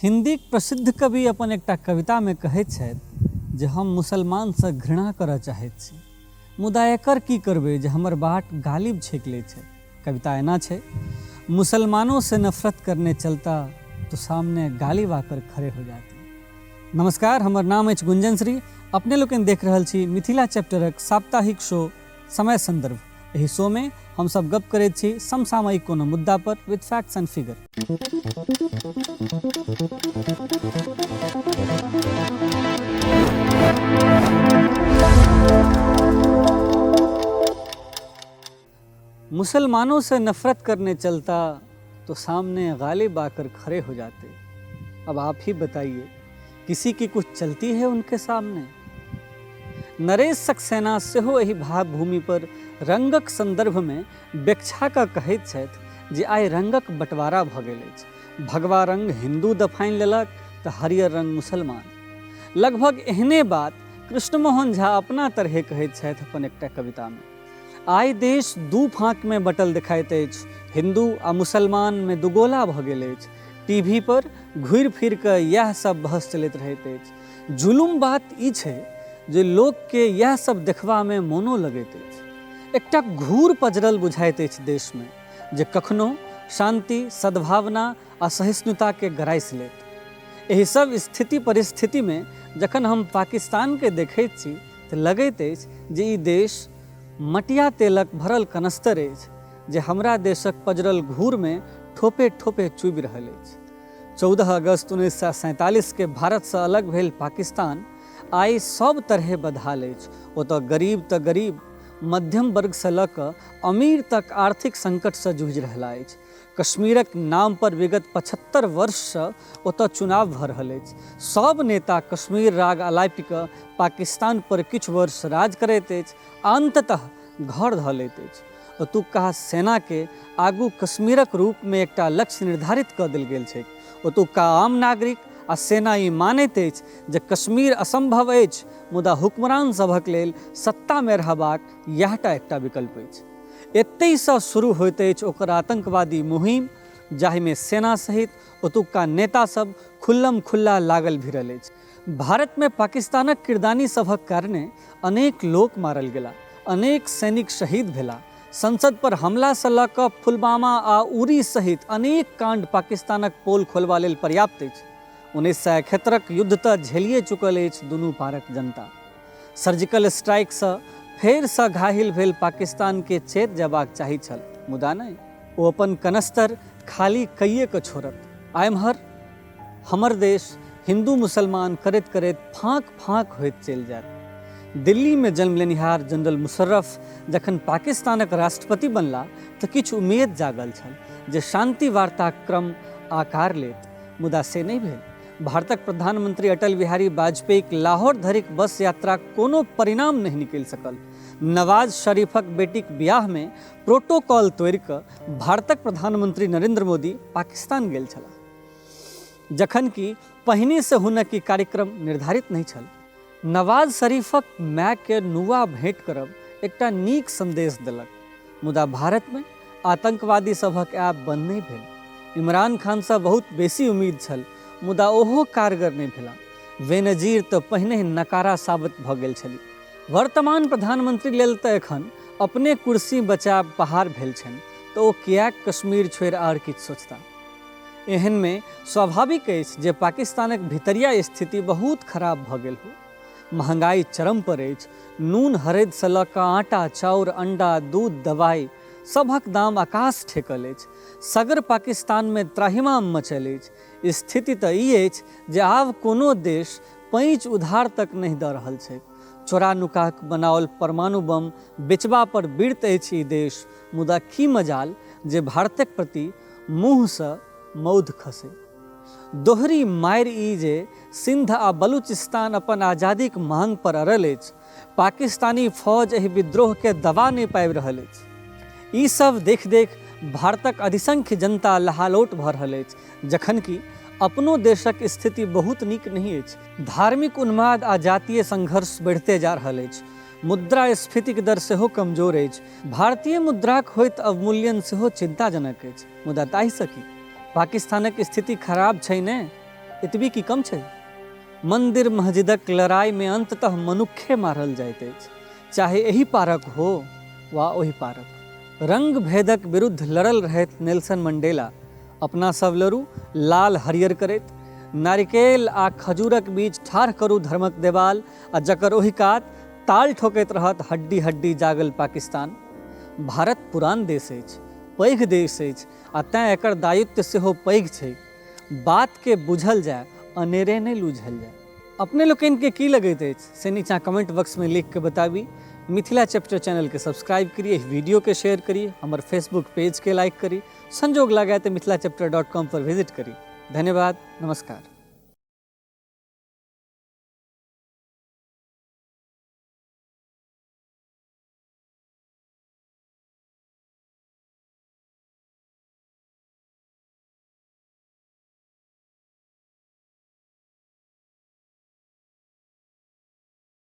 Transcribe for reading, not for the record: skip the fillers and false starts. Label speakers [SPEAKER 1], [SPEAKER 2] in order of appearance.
[SPEAKER 1] हिन्दीक प्रसिद्ध कवि अपन एकटा कवितामे कहैत छथि जे हम मुसलमानसँ घृणा करऽ चाहैत छी, मुदा एकर की करबै जे हमर बाट गालिब छेकि लैत छथि। कविता एना छै, मुसलमानों से नफरत करने चलता तो सामने गालिब आकर खड़े हो जाते। नमस्कार, हमर नाम अछि गुंजन श्री। अपने लोकनि देख रहल छी मिथिला चैप्टरक साप्ताहिक शो समय संदर्भ। एहि शो में हम सब गप करैत छी समसामयिक कोनो मुद्दा पर विथ फैक्ट्स एंड फिगर। मुसलमानों से नफरत करने चलता तो सामने गालिब आकर खड़े हो जाते। अब आप ही बताइए, किसी की कुछ चलती है उनके सामने? नरेश सक्सेना सेहो एहि भावभूमि पर रंगक संदर्भ में बेक्षा कऽ कहैत छथि जे आइ रंगक बँटवारा भऽ गेल अछि। भगवा रंग हिन्दू दफानि लेलक तऽ हरियर रंग मुसलमान। लगभग एहने बात कृष्णमोहन झा अपना तरहे कहैत छथि अपन एकटा कविता में। आइ देश दू फाँक में बँटल देखाइत अछि। हिन्दू आ मुसलमान में दुगोला भऽ गेल अछि। टीवी पर घुरि फिर कऽ इएह सब बहस चलैत रहैत अछि। जुलुम बात ई छै जे लोकके इएह सब देखबामे मोनो लगैत अछि। एकटा घूर पजरल बुझाइत अछि देशमे जे कखनो शांति, सद्भावना आ सहिष्णुताके गरासि लेत। एहि सब स्थिति परिस्थितिमे जखन हम पाकिस्तानके देखैत छी तऽ लगैत अछि जे ई देश मटिया तेलक भरल कनस्तर अछि जे हमरा देशक पजरल घूरमे ठोपे ठोपे चूबि रहल अछि। 14 अगस्त 1947 के भारतसँ अलग भेल पाकिस्तान आइ सब तरहे बदहाल अछि। ओतऽ गरीब तऽ गरीब, मध्यम वर्गसँ लऽ कऽ अमीर तक आर्थिक संकटसँ जूझि रहला अछि। कश्मीरक नाम पर विगत 75 वर्षसँ ओतऽ चुनाव भऽ रहल अछि। सब नेता कश्मीर राग अलापि कऽ पाकिस्तान पर किछु वर्ष राज करैत अछि आ अन्ततः घर धऽ लैत अछि। ओतुक्का सेनाके आगू कश्मीरक रूपमे एकटा लक्ष्य निर्धारित कऽ देल गेल छैक। ओतुक्का आम नागरिक आ सेना ई मानैत अछि जे कश्मीर असंभव अछि, मुदा हुक्मरान सभक लेल सत्तामे रहबाक इएहटा एकटा विकल्प अछि। एतहिसँ शुरू होइत अछि ओकर आतंकवादी मुहिम, जाहिमे सेना सहित ओतुक्का नेता सब खुल्लम खुल्ला लागल भिड़ल अछि। भारतमे पाकिस्तानक किरदानी सभक कारणे अनेक लोक मारल गेला, अनेक सैनिक शहीद भेला। संसद पर हमलासँ लऽ कऽ पुलवामा आ उरी सहित अनेक कांड पाकिस्तानक पोल खोलबा लेल पर्याप्त अछि। 1971क युद्ध तऽ झेलिए चुकल अछि दुनू पारक जनता। सर्जिकल स्ट्राइकसँ फेरसँ घाहिल भेल पाकिस्तानके चेत जयबाक चाही छल, मुदा नहि, ओ अपन कनस्तर खाली कइए कऽ छोड़त। आ एम्हर हमर देश हिन्दू मुसलमान करैत करैत फाँक फाँक होइत चलि जायत। दिल्लीमे जन्म लेनिहार जनरल मुशर्रफ जखन पाकिस्तानक राष्ट्रपति बनला तऽ किछु उम्मीद जागल छल जे शांति वार्ताक क्रम आकार लेत, मुदा से नहि भेल। भारतक प्रधानमंत्री अटल बिहारी वाजपेयीक लाहौर धरिक बस यात्राक कोनो परिणाम नहि निकलि सकल। नवाज शरीफक बेटीक बियाहमे प्रोटोकॉल तोड़ि कऽ भारतक प्रधानमंत्री नरेंद्र मोदी पाकिस्तान गेल छलाह, जखन कि पहिनेसँ हुनक ई कार्यक्रम निर्धारित नहि छल। नवाज शरीफक मायकेँ नुआ भेंट करब एकटा नीक संदेश देलक, मुदा भारतमे आतंकवादी सभक आयब बंद नहि भेल। इमरान खानसँ बहुत बेसी उम्मीद छल, मुदा ओहो कारगर नहि भेलाह। बेनजीर तऽ पहिनहि नकारा साबित भऽ गेल छलीह। वर्तमान प्रधानमंत्री लेल तऽ एखन अपने कुर्सी बचायब पहाड़ भेल छनि, तऽ ओ किएक कश्मीर छोड़ि आओर किछु सोचताह? एहनमे स्वाभाविक अछि जे पाकिस्तानक भितरिया स्थिति बहुत खराब भऽ गेल हो। महंगाई चरम पर अछि। नून हरदिसँ लऽ कऽ आटा, चाउर, अंडा, दूध, दवाई सभक दाम आकाश ठेकल अछि। सगर पाकिस्तानमे त्राहिमाम मचल अछि। स्थिति तऽ ई अछि जे आब कोनो देश पैंच उधार तक नहि दऽ रहल छैक। चोरा नुका कऽ बनाओल परमाणु बम बेचबा पर बिरत अछि ई देश, मुदा की मजाल जे भारतक प्रति मुँहसँ मौध खसै। दोहरी मारि ई जे सिंध आ बलूचिस्तान अपन आजादीक मांग पर अड़ल अछि। पाकिस्तानी फौज एहि विद्रोहकेँ दबा नहि पाबि रहल अछि। ई सभ देखि-देखि भारतक अधिसंख्य जनता लहालोट भऽ रहल अछि, जखन कि अपनो देशक स्थिति बहुत नीक नहि अछि। धार्मिक उन्माद आ जातीय संघर्ष बढ़िते जा रहल अछि। मुद्रास्फीतिक दर सेहो कमजोर अछि। भारतीय मुद्राक होइत अवमूल्यन सेहो चिंताजनक अछि। मुदा ताहिसँ की? पाकिस्तानक स्थिति खराब छै ने? एतबी की कम छै? मन्दिर मस्जिदक लड़ाइमे अन्ततः मनुक्खे मारल जाइत अछि, चाहे एहि पारक हो वा ओहि पारक। रंग भेदक विरुद्ध लड़ल रहथि नेल्सन मंडेला। अपना सब लड़ू लाल हरियर करैत, नारिकेल आ खजूरक बीच ठाढ़ करू धर्मक देवाल, आ जकर ओहि कात ताल ठोकैत रहत हड्डी हड्डी जागल पाकिस्तान। भारत पुरान देश अछि, पैघ देश अछि आ तैँ एकर दायित्व सेहो पैघ छै। बातके बुझल जाय, अनेरे नहि लूझल जाय। अपने लोकनिके की लगैत अछि से नीचाँ कमेंट बॉक्समे लिख के बताबी। मिथिला चैप्टर चैनलके सब्सक्राइब करी, एहि वीडियोके शेयर करी, हमर फेसबुक पेजके लाइक करी, संजोग लागय तऽ मिथिला चैप्टर डॉट कॉम पर विजिट करी। धन्यवाद, नमस्कार।